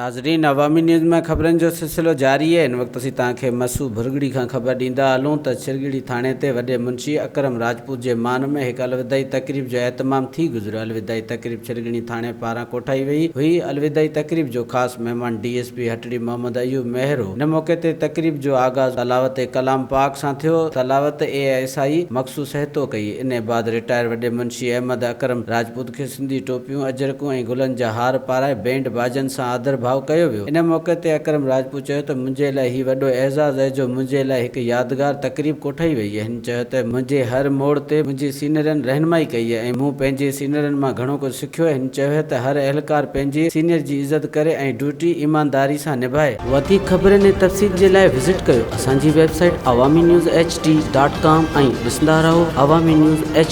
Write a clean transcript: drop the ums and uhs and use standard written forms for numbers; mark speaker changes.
Speaker 1: ناظرين عوامي نيوز ۾ خبرن جو سلسلو جاري آهي هن وقت اسين توهان کي مسو ڀرڳڙي کان خبر ڏيندا هلون ته ڇرڳڙي ٿاڻي تي وڏي منشي اڪرم راجپوت جي مان ۾ هڪ الوداعي تقريب جو اهتمام ٿي گذريو الوداعي تقريب ڇرڳڙي ٿاڻي پاران ڪوٺائي وئي هئي الوداعي تقريب جو خاص مهمان D S P Hatri Muhammad Ayub Mehr هو ان موقعي تي تقريب جو آغاز تلاوت ڪلام پاڪ سان ٿيو تلاوت اي ايس I مقصود سهتو ڪئي ان بعد رٽائر وڏي منشي احمد اڪرم راجپوت کي سنڌي ٽوپيون، اجرڪون ۽ گلن جا هار پارائي بينڊ باجن سان آڌر ڀاء ڪيو ويو. ان موقعي تي اڪرم راجپوت چيو ته منهنجي لاء هي وڏو اعزاز اهي جو منهنجي لاء هڪ يادگار تقريب ڪوٺائي وئي. هن چيو ته منهنجي هر موڙ تي منهنجي سينئرن رهنمائي ڪئي ۽ مون پنهنجي سينئرن مان گهڻو ڪجهه سکيو. هن چيو ته هر اهلڪار پنهنجي سينئر جي عزت ڪري ۽ ڊيوٽي ايمانداري سان نڀائي. وڌيڪ خبرن ۽ تفصيل جي لاء وزٽ ڪيو اسان جي website Awami news H D dot com ۽ ڏسندا رهو عوامي نيوز ايڇ.